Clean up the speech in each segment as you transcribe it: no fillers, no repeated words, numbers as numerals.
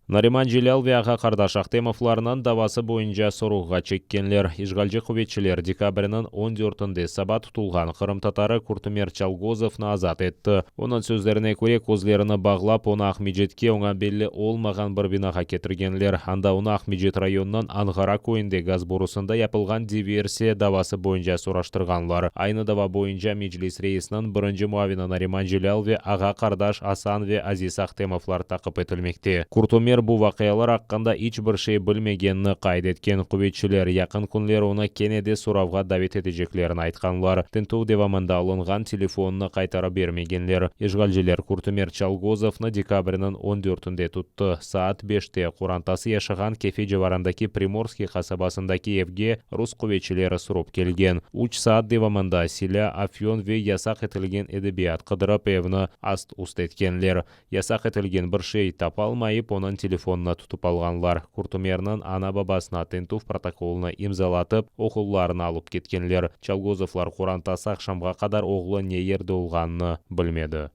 Nariman Celâl ve ağa-qardaş Ahtemovlarnıñ davası boyunca sorğuğa çekkenler. İşğalci quvetçiler dekabrniñ on dörtünde saba tutulğan qırımtatarı Kurtumer Çalgozovnı azat etti. Onıñ sözlerine köre, közlerini bağlap, onı Aqmecitke, oña belli olmağan bir binağa ketirgenler. Anda onı Aqmecit rayonınıñ Anğara köyünde gaz borusında yapılğan diversiya davası boyunca soraştırğanlar. Aynı dava boyunca Meclis reisiniñ birinci muavini Nariman Celâl ve ağa-qardaş Asan ve Aziz Ahtemovlar taqip etilmekte. Kurtumer bu vaqialar aqqında iç bir şey bilmegenini qayd etken. Quvetçiler, yaqın künleri onı kene de soravğa davet eteceklerini aytqanlar. Tintüv devamında alınğan telefonını qaytarıp bermegenler. İşğalciler Kurtumer Çalgozovnı dekabrniñ on dörtünde tuttı. Saat beşte qorantası yaşağan Kefe civarındaki Primorskiy qasabasındaki evge rus quvetçileri sürip kelgen. Üç saat devamında silâ, afyon ve yasaq etilgen edebiyat qıdırıp evni ast-üst etkenler. Yasaq etilgen bir şey tapalmayıp, onıñ telefonını tutıp alğanlar. Kurtumerniñ ana-babasına tintüv protokolını imzalatıp, oğullarını alıp ketkenler. Çalgozovlar qorantası aqşamğa qadar oğlu ne yerde olğanını bilmedi.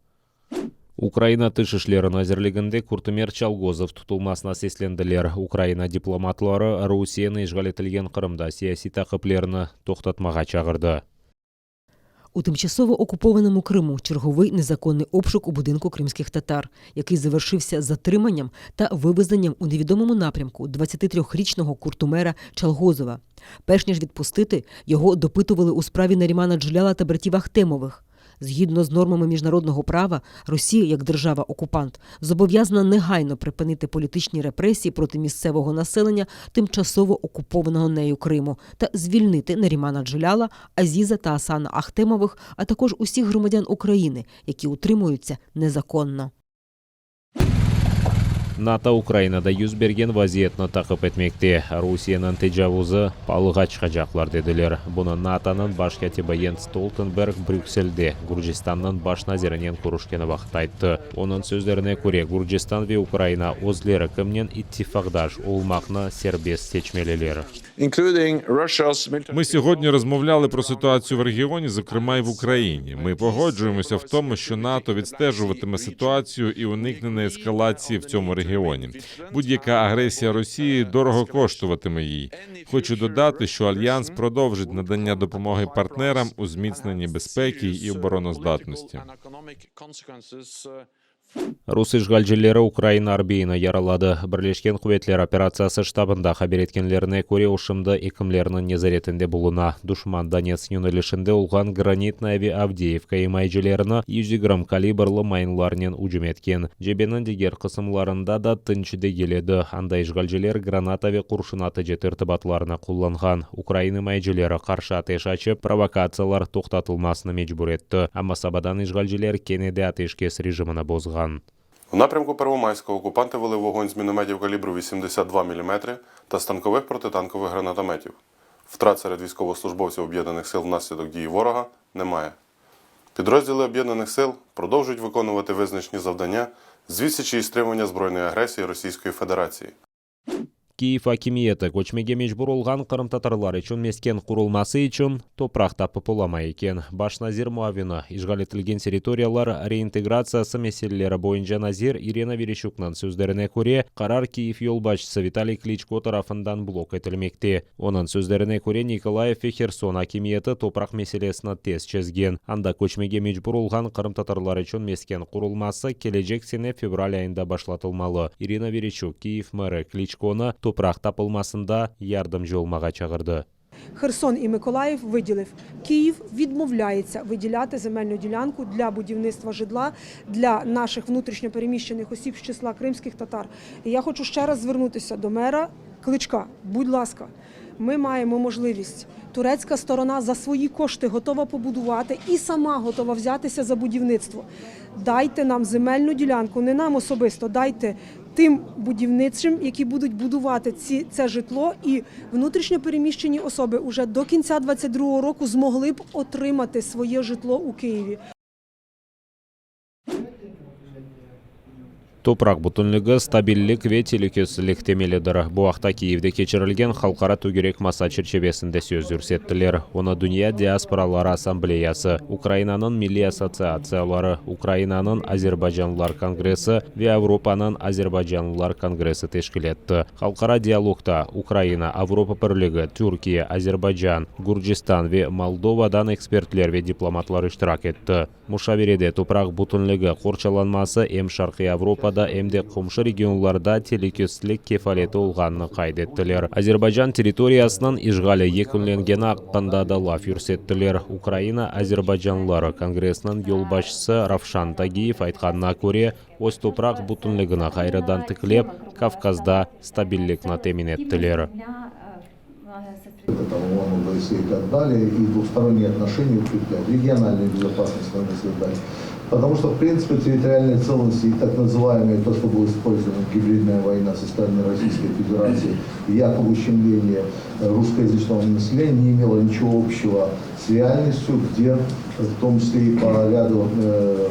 Ukraina Tış işleri nazirliginde Kurtumer Çalgozov tutulmasına seslendiler. Ukraina diplomatları Rusiyeni işğal etilgen Qırımda siyasiy taqiplerni toqtatmağa çağırdı. У тимчасово окупованому Криму черговий незаконний обшук у будинку кримських татар, який завершився затриманням та вивезенням у невідомому напрямку 23-річного Куртумера Чалгозова. Перш ніж відпустити, його допитували у справі Нарімана Джеляла та братів Ахтемових. Згідно з нормами міжнародного права, Росія, як держава-окупант, зобов'язана негайно припинити політичні репресії проти місцевого населення тимчасово окупованого нею Криму та звільнити Нарімана Джеляла, Азіза та Асана Ахтемових, а також усіх громадян України, які утримуються незаконно. NATO Ukrainada yüz bergen vaziyetni taqip etmekte, Rusiyeniñ tecavuzı palığa çıqacaqlar, dediler. Bunı NATOnıñ baş kâtibi Jens Stoltenberg Brükselde Gürcistannıñ baş nazirinen körüşkeni vaqıt ayttı. Onıñ sözlerine köre, Gürcistan ve Ukraina özleri kimnen ittifaqdaş olmaqnı serbest seçmeliler. Ми сьогодні розмовляли про ситуацію в регіоні, зокрема й в Україні. Ми погоджуємося в тому, що НАТО відстежуватиме ситуацію і уникнення ескалації в цьому регіоні. Будь-яка агресія Росії дорого коштуватиме їй. Хочу додати, що альянс продовжить надання допомоги партнерам у зміцненні безпеки і обороноздатності. Rus işğalcileri ukrain arbiyini yaraladı. Birleşken quvetler operatsiyası ştabında haber etkenlerine köre, o şimdi ekimlerniñ nezaretinde buluna. Duşman Donetsk yönelişinde olğan Granitnaya ve Avdeyevka imayecilerini 120 kalibrlı mayınlarnen ücüm etken. Cebeniñ diger qısımlarında da tınç degil edi, anda işğalciler granata ve qurşun atıcı tertibatlarnı qullanğan. Ukrain imayecileri qarşı ateş açıp, provokatsiyalar toqtatılmasını mecbur etti, amma sabadan işğalciler kene de ateşkes rejimini bozğan. У напрямку Первомайського окупанти вели вогонь з мінометів калібру 82 мм та з танкових протитанкових гранатометів. Втрат серед військовослужбовців Об'єднаних сил внаслідок дії ворога немає. Підрозділи Об'єднаних сил продовжують виконувати визначені завдання з відсічі і стримування збройної агресії Російської Федерації. Kiyev akimiyeti, köçmege mecbur olğan qırımtatarlar içün mesken qurulması içün topraq tapıp olamay eken. Baş nazir muavini, işğal etilgen territoriyalar reintegratsiyası meseleleri boyunca nazir İrina Vereşçuknıñ sözlerine köre, qarar Kiyev yolbaşçısı Vitaliy Kliçko tarafından blok etilmekte. Onıñ sözlerine köre, Nikolayev ve Herson akimiyeti topraq meselesini tez çezgen. Anda köçmege mecbur olğan qırımtatarlar içün mesken qurulması kelecek sene fevral ayında başlatılmalı. İrina Vereşçuk, Kiyev meri Kliçkonı topraq tapılmasında yardımcı olmağa çağırdı. Херсон і Миколаїв виділив. Київ відмовляється виділяти земельну ділянку для будівництва житла для наших внутрішньопереміщених осіб з числа кримських татар. І я хочу ще раз звернутися до мера Кличка. Будь ласка, ми маємо можливість. Турецька сторона за свої кошти готова побудувати і сама готова взятися за будівництво. Дайте нам земельну ділянку, не нам особисто, дайте тим будівничим, які будуть будувати ці, це житло, і внутрішньо переміщені особи уже до кінця 2022 року змогли б отримати своє житло у Києві. Topraq bütünligi, stabillik ve telükesizlik temelidir. Bu aqta Kiyevde keçirilgen Halqara tögerek masa çerçivesinde söz yürsettiler. Onı Dünya diasporaları assambleyası, Ukrainanıñ milliy assotsiatsiyaları, Ukrainanıñ azerbaycanlılar kongressi ve Avropanıñ azerbaycanlılar kongressi teşkil etti. Halqara dialogta Ukraina, Avropa Birligi, Türkiye, Azerbaycan, Gürcistan ve Moldovadan ekspertler ve diplomatlar iştirak etti. Muşaverede topraq bütünligi qorçalanması em Şarqiy Avropada, em de qomşu regionlarda telükesizlik kefaleti olğanını qayd ettiler. Azerbaycan territoriyasınıñ işğali yekünlengeni aqqında da laf yürsettiler. Ukraina azerbaycanlıları kongressiniñ yolbaşçısı Ravşan Tagiyev aytqanına köre, öz topraq bütünligini ğayrıdan tiklep, Kavkazda stabillikni temin ettiler. Это там ООН, ОБСЕ и так далее, и двусторонние отношения укреплять, региональную безопасность надо создать. Потому что, в принципе, территориальная целостность и так называемое то, что было использовано, гибридная война со стороны Российской Федерации, якобы ущемление русскоязычного населения, не имело ничего общего с реальностью, где, в том числе и по ряду э,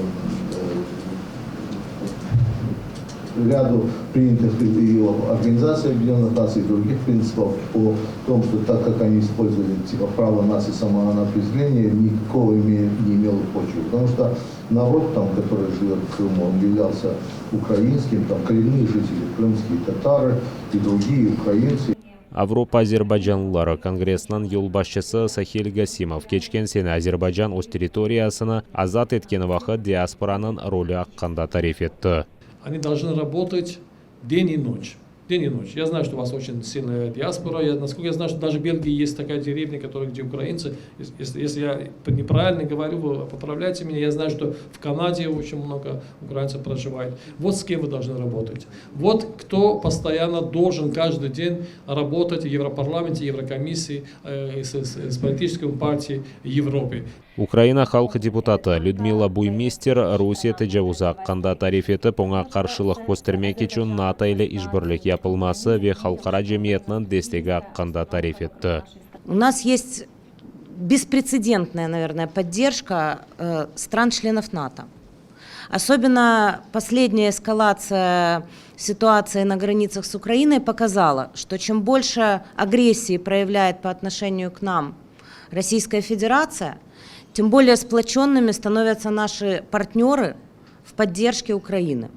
ряду принятых и Организации Объединенных Наций и других принципов по том, что так как они использовали типа право нации самоопределения, никакого име, не имело почвы. Потому что народ там, который живет в Крыму, он являлся украинским, там коренные жители, крымские татары и другие украинцы. Avropa azerbaycanlıları kongressiniñ yolbaşçısı Sahil Gasimov keçken sene Azerbaycan öz territoriyasını azat etkeni vaqıt diasporanıñ rolü aqqında tarif etti. Они должны работать день и ночь. День и ночь. Я знаю, что у вас очень сильная диаспора. Я, насколько я знаю, что даже в Бельгии есть такая деревня, которая, где украинцы. Если, если я неправильно говорю, вы поправляйте меня. Я знаю, что в Канаде очень много украинцев проживает. Вот с кем вы должны работать. Вот кто постоянно должен каждый день работать в Европарламенте, Еврокомиссии, э, с, с, с политической партией Европы. Ukraina halq deputatı Lüdmila Buymister Rusiye tecavuzı aqqında tarif etip, oña qarşılıq köstermek içün NATO ile işbirlik yapılması ve halqara cemiyetniñ destegi aqqında tarif etti. У нас есть беспрецедентная, наверное, поддержка э, стран-членов НАТО. Особенно последняя эскалация ситуации на границах с Украиной показала, что чем больше агрессии проявляет по отношению к нам Российская Федерация, тем более сплоченными становятся наши партнеры в поддержке Украины.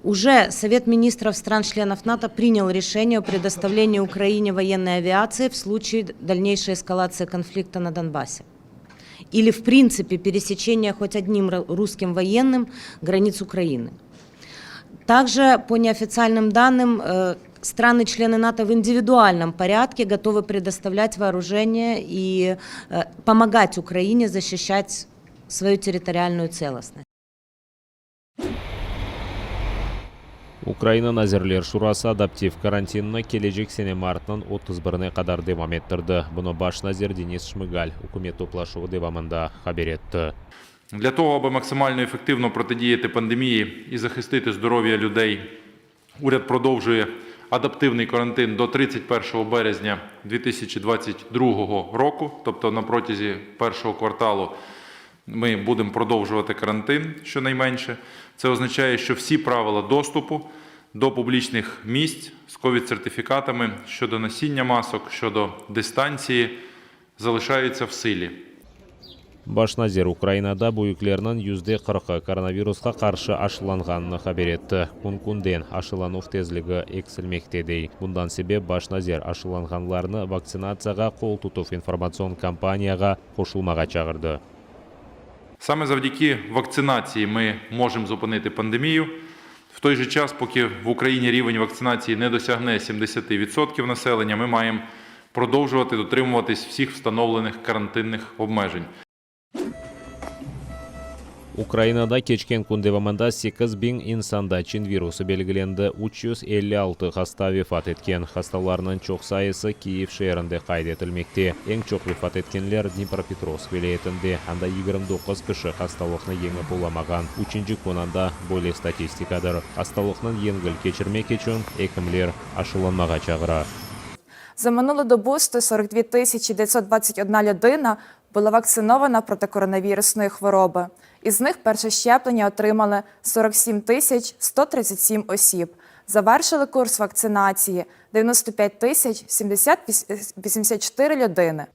Уже Совет министров стран-членов НАТО принял решение о предоставлении Украине военной авиации в случае дальнейшей эскалации конфликта на Донбассе. Или, в принципе, пересечения хоть одним русским военным границ Украины. Также, по неофициальным данным, э, страны-члены НАТО в индивидуальном порядке готовы предоставлять вооружение и э, помогать Украине защищать свою территориальную целостность. Ukraina Nazirler Şurası adaptiv karantinni kelecek sene martnıñ 31-ne qadar devam ettirdi. Bunı baş nazir Denis Şmıgal ükümet toplaşuvı devamında haber etti. Для того, аби максимально ефективно протидіяти пандемії і захистити здоров'я людей, уряд продовжує адаптивний карантин до 31 березня 2022 року, тобто на протязі першого кварталу ми будемо продовжувати карантин щонайменше. Це означає, що всі правила доступу до публічних місць з ковід-сертифікатами щодо носіння масок, щодо дистанції залишаються в силі. Baş nazir Ukrainada büyüklerniñ yüzde qırqı koronavirusqa qarşı aşılanğanını haber etti. Kün-künden aşılanuv tezligi eksilmekte, dey. Bundan sebep baş nazir aşılanğanlarnı vaktsinatsiyağa qol tutuv informatsion kampaniyağa qoşulmağa çağırdı. Саме завдяки вакцинації ми можемо зупинити пандемію. В той же час, поки в Україні рівень вакцинації не досягне 70% населення, ми маємо продовжувати дотримуватись всіх встановлених карантинних обмежень. Ukrainada keçken kün devamında 8000 insanda çin virusı belgilendi, 356 hasta vefat etken. Hastalarnıñ çoq sayısı Kiyev şeerinde qayd etilmekte. Eñ çoq vefat etkenler Dnipropetrovsk vilâyetinde, anda 29 kişi hastalıqnı yeñip olamağan. Üçünci kün anda böyle statistikadır. Hastalıqnıñ yengil keçirmek içün ekimler aşılanmağa çağıra. За минулу добу 142 тисячі 921 людина була вакцинована проти коронавірусної хвороби. Із них перше щеплення отримали 47 тисяч 137 осіб. Завершили курс вакцинації 95 тисяч 84 людини.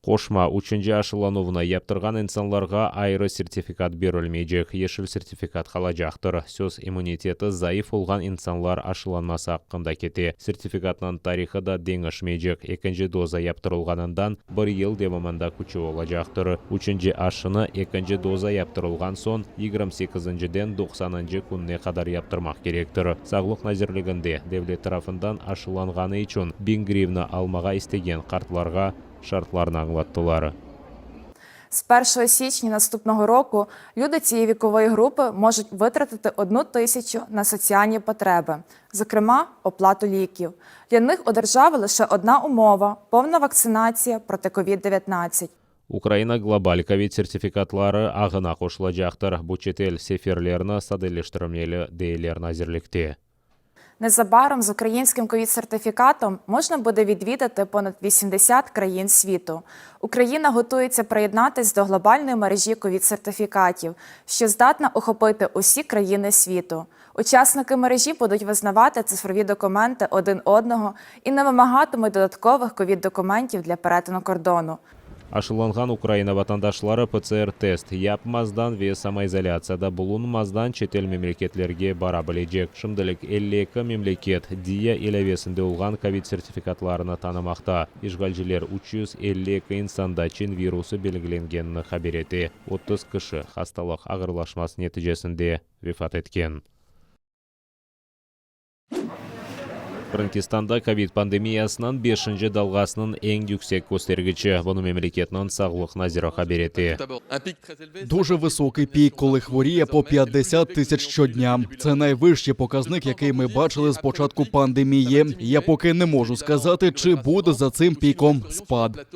Qoşma üçünci aşılanuvnı yaptırğan insanlarğa ayrı sertifikat berilmeycek, yeşil sertifikat qalacaqtır. Söz immuniteti zayıf olğan insanlar aşılanması aqqında kete. Sertifikatnıñ tarihı da deñişmeycek, ekinci doza yaptırılğanından bir yıl devamında küçü olacaqtır. Üçünci aşını ekinci doza yaptırılğan soñ 28-inden 90-ıncı kününe qadar yaptırmaq kerektir. Sağlıq nazirliginde devlet tarafından aşılanğanı içün 1000 grivna almağa istegen qartlarğa şartlarnı añlattılar. З 1 січня наступного року люди цієї вікової групи можуть витратити 1000 на соціальні потреби, зокрема оплату ліків. Для них у держави лише одна умова повна вакцинація проти COVID-19. Ukraina global kovid sertifikatları ağına qoşulacaqtır. Bu çetel seferlerni sadeleştirmeli, deyler nazirlikte. Незабаром з українським ковід-сертифікатом можна буде відвідати понад 80 країн світу. Україна готується приєднатись до глобальної мережі ковід-сертифікатів, що здатна охопити усі країни світу. Учасники мережі будуть визнавати цифрові документи один одного і не вимагатимуть додаткових ковід-документів для перетину кордону. Aşılanğan Ukraina vatandaşları PCR-test yapmazdan ve samoizolâtsiyada bulunmazdan çetel memleketlerge bara bilecek. Şimdilik 52 memleket Diia ilâvesinde olğan kovid sertifikatlarını tanımaqta. İşğalciler 352 insanda çin virusı belgilengenini haber ete. 30 kişi hastalıq ağırlaşması neticesinde vefat etken. Frenkistanda kovid pandemiyasınıñ beşinci dalğasınıñ eñ yüksek köstergiçi. Bunı memleketniñ sağlıq naziri haber ete. Дуже високий пік, коли хворіє по 50 тисяч щодня. Це найвищий показник, який ми бачили з початку пандемії. Я поки не можу сказати, чи буде за цим піком спад.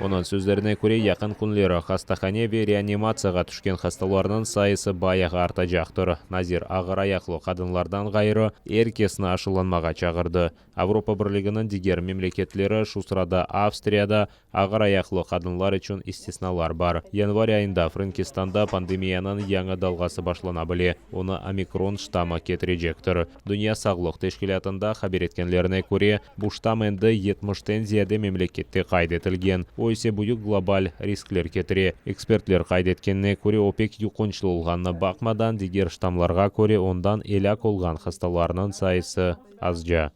Onıñ sözlerine köre, yaqın künleri hastahane ve reanimatsiyağa tüşken hastalarnıñ sayısı bayağı artacaqtır. Nazir ağır ayaqlı qadınlardan ğayrı, er kesni aşılanmağa çağırdı. Avropa Birliginiñ diger memleketleri, şu sırada Avstriyada, ağır ayaqlı qadınlar içün istisnalar bar. Yanvar ayında Frenkistanda pandemiyanıñ yañı dalğası başlana bile, onı omikron ştammı ketirecektir. Dünya sağlıq teşkilâtında haber etkenlerine köre, bu ştamm endi 70-ten ziyade memlekette qayd etilgen, o ise büyük global riskler ketire. Ekspertler qayd etkenine köre, o pek yuqunçlı olğanına baqmadan, diger ştammlarğa köre ondan elâk olğan hastalarnıñ sayısı azca.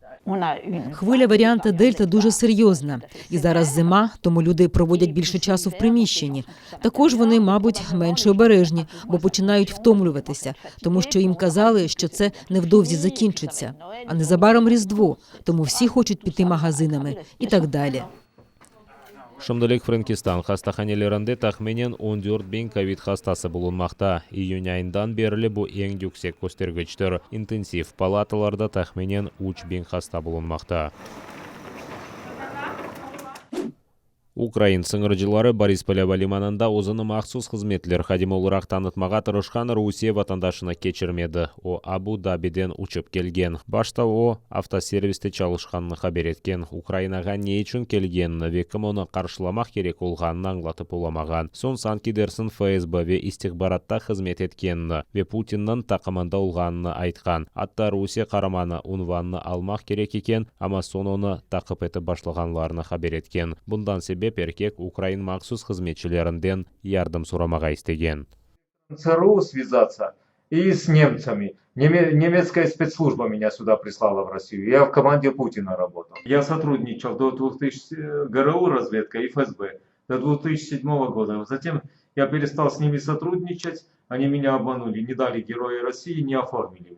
Хвиля варіанта Дельта дуже серйозна. І зараз зима, тому люди проводять більше часу в приміщенні. Також вони, мабуть, менше обережні, бо починають втомлюватися, тому що їм казали, що це невдовзі закінчиться. А незабаром Різдво, тому всі хочуть піти магазинами і так далі. Şimdilik Frenkistan hastahanelerinde tahminen 14 biñ kovid hastası bulunmaqta. İyün ayından berli bu eñ yüksek köstergiçtir. İntensiv palatalarda tahminen 3 biñ hasta bulunmaqta. Ukrain sıñırcıları Borispol ava limanında özüni mahsus hızmetler hadimi olaraq tanıtmağa tırışqan Rusiye vatandaşını keçirmedi. O, Abu-Dabiden uçıp kelgen. Başta o, avtoserviste çalışqanını haber etken. Ukrainağa ne içün kelgenini ve kim onı qarşılamaq kerek olğanını añlatıp olamağan. Soñ sanki dersin FSB ve istihbaratta hızmet etkenini ve Putinniñ taqımında olğanını aytqan. Atta Rusiye qaramanı unvanını almaq kerek eken, amma soñ onı taqip etip başlağanlarını haber etken. Bundan sebep erkek ukrain mahsus hızmetçilerinden yardım soramağa istegen. ЦРУ связаться и с немцами. Немецкая спецслужба меня сюда прислала в Россию. Я в команде Путина работал. Я сотрудничал до 2000 ГРУ разведка и ФСБ до 2007 года. Затем я перестал с ними сотрудничать. Они меня обманули, не дали Героя России, не оформили.